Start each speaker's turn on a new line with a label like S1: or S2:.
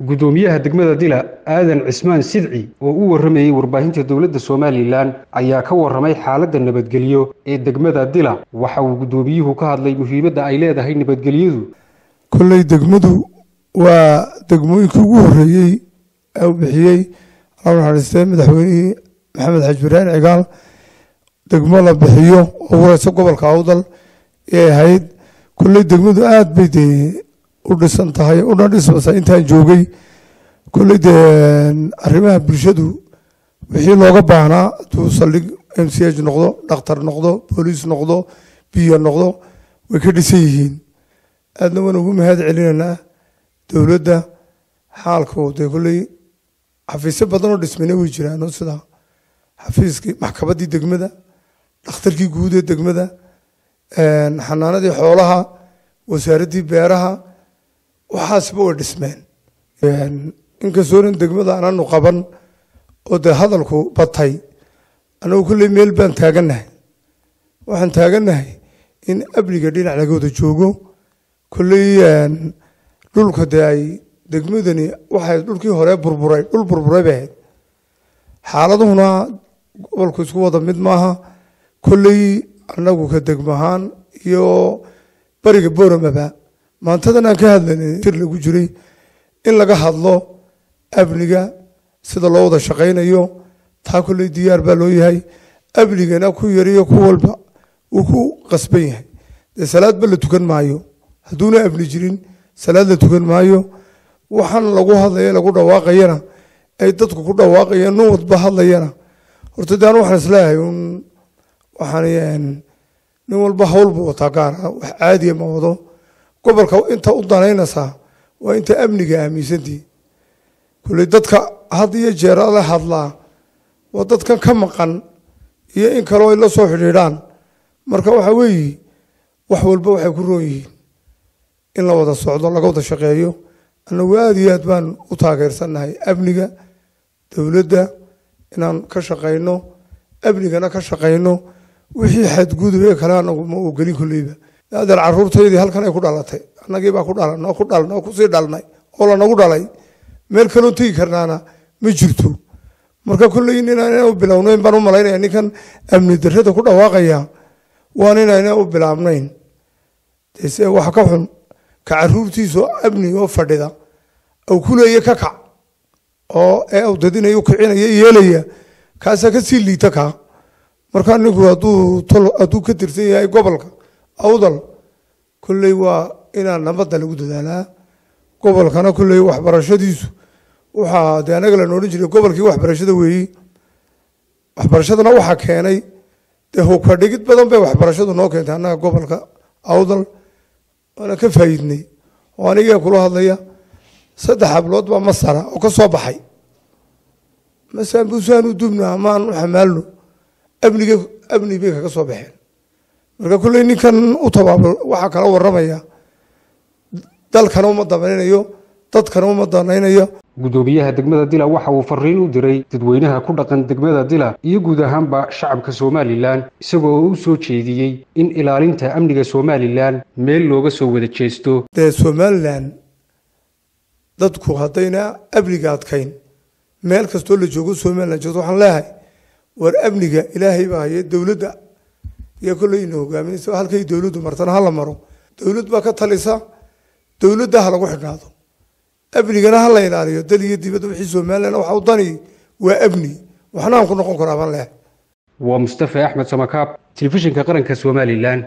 S1: Gudoomiyaha degmada Dila Aadan Cismaan Sidci oo u waramayay warbaahinta dowladda Somalilan ayaa ka waramay xaaladda nabadgelyo ee degmada Dila. Waxa uu gudoomiyuhu ka hadlay muhiimadda ay leedahay nabadgelyadu.
S2: Kolley degmadu waa degmooyinkii ugu horreeyey ee uu bixiyey, Allah naxariistee, madaxweynihii Maxamed Xaaji Ibraahim Cigaal. Degmo la bixiyo oo wareysa gobolka Awdal ayay ahayd. Kolley degmadu aada bay dee u dhisan tahay, una dhismasa intaan joogay. Kolley dee arrimaha bulshadu wixii looga baahnaa, hadduu saldhig MCH noqdo, dhakhtar noqdo, booliis noqdo, biyo noqdo, way ka dhisan yihiin. Aadna waan ugu mahad celinaynaa dowladda. Xaalku dee kolley xafiisyo badan oo dhismayna way jiraan, sida xafiiskii maxkamaddii degmada, dhakhtarkii guud ee degmada, xanaanadii xoolaha, wasaaraddii beeraha, waxaasba way dhismeen. Inkastoonan degmada anaanu qaban oo dee hadalku batay, annagu kolley meel baan taagannahay. Waxaan taagannahay in amniga dhinac laga wada joogo. Kolley dhulka dee ay degmadani waxay dhulkii hore burburay, dhul burburay bay ahayd. Xaaladuhuna gobolku isku wada mid maaha. Kolley annagu ka degmahaan iyo bariga Booramaba, maantadan aan ka hadlaynay tir lagu jiray in laga hadlo amniga sida loo wada shaqaynayo, taa kolley diyaar baa loo yahay. Amnigana ku yariyo ku walba wuu ku qasban yahay. Dee salaadba la tukan maayo hadduuna amni jirin, salaad la tukan maayo. Waxaan lagu hadlaya, lagu dhawaaqayana, ay dadku ku dhawaaqayeen, nin wadba hadlayana, horta de anu waxaan isleeyahay un waxaan nin walba hawl buu wataa gaara, wax caadiya ma wado. Gobolka inta u danaynaysaa waa inta amniga aaminsantii. Kolley dadka had iyo jeer la hadlaa waa dadkan ka maqan iyo in kaleo ay la soo xidhiidhaan. Marka waxa weeye wax walba waxay ku roon yihiin in la wada socdo, laga wada shaqeeyo. Annagu aada iyo aad baan u taageersannahay amniga dowladda, inaan ka shaqayno amnigana ka shaqayno. Wixii xadgudub ee kale anagu ma ogelin. Kolleyba adeer carruurtaydii halkan ay ku dhalatay, annagii baa ku dhalan oo ku dhalnay oo kusii dhalnay oo lanagu dhalay, meel kaloon tegi karnaana ma jirto. Marka kolley inaan u bilownayn baan u malaynaya. Ninkan amni darrada ku dhawaaqaya waan inayna u bilaabnayn. Dese waxa ka xun ka caruurtiisu amni oo fadhida au ku leeya ka kac oo ee au dadinaya, u kicinaya, yeelaya, kaasaa ka sii liita kaa. Marka ninku hadduu tol hadduu ka tirsan yahay gobolka Awdal, kolley waa inaan nabadda lagu dadaalaa. Gobolkana kolley waxbarashadiisu waxaa dee anaga lana odhan jiray gobolkii waxbarashada weeyi. Waxbarashadana waxaa keenay dee hubka dhigid badan bay waxbarashadu noo keentay annaga gobolka Awdal, waana ka faa'iidnay. Oo anigaa kula hadlaya, 3 hablood baa Masara oo ka soo baxay. Masaambusaan u dubna amaan u xamaalno, amniga amni bay kaga soo baxeen. Marka kolley ninkan u tabaabul waxaa kala warramaya, dalkana uma danaynayo, dadkana uma danaynayo.
S1: Gudoomiyaha degmada Dila waxa uu fariin u diray dadweynaha ku dhaqan degmada Dila iyo guud ahaanba shacabka Somalilan, isagoo u soo jeediyey in ilaalinta amniga Somalilan meel looga soo wada jeesto.
S2: Dee Somalilan dadku haddayna amniga adkayn, meel kastoo la joogo Somalilan joogto, waxaan leeyahay war amniga Ilaahay baa haye, dowladda iyo kolley ina hogaaminaysa, halkay dowladdu martana hala maro. Dowlad baa ka talisa, dowladda ha lagu xidhnaado, amnigana ha la ilaaliyo. Dal iyo dibadda wixii Somalilan waxa u dani waa amni, waxna aan ku noqon karaa baan leeyahay.
S1: Waa Mustafa Axmed Samakaab, telefishinka qaranka Somalilan.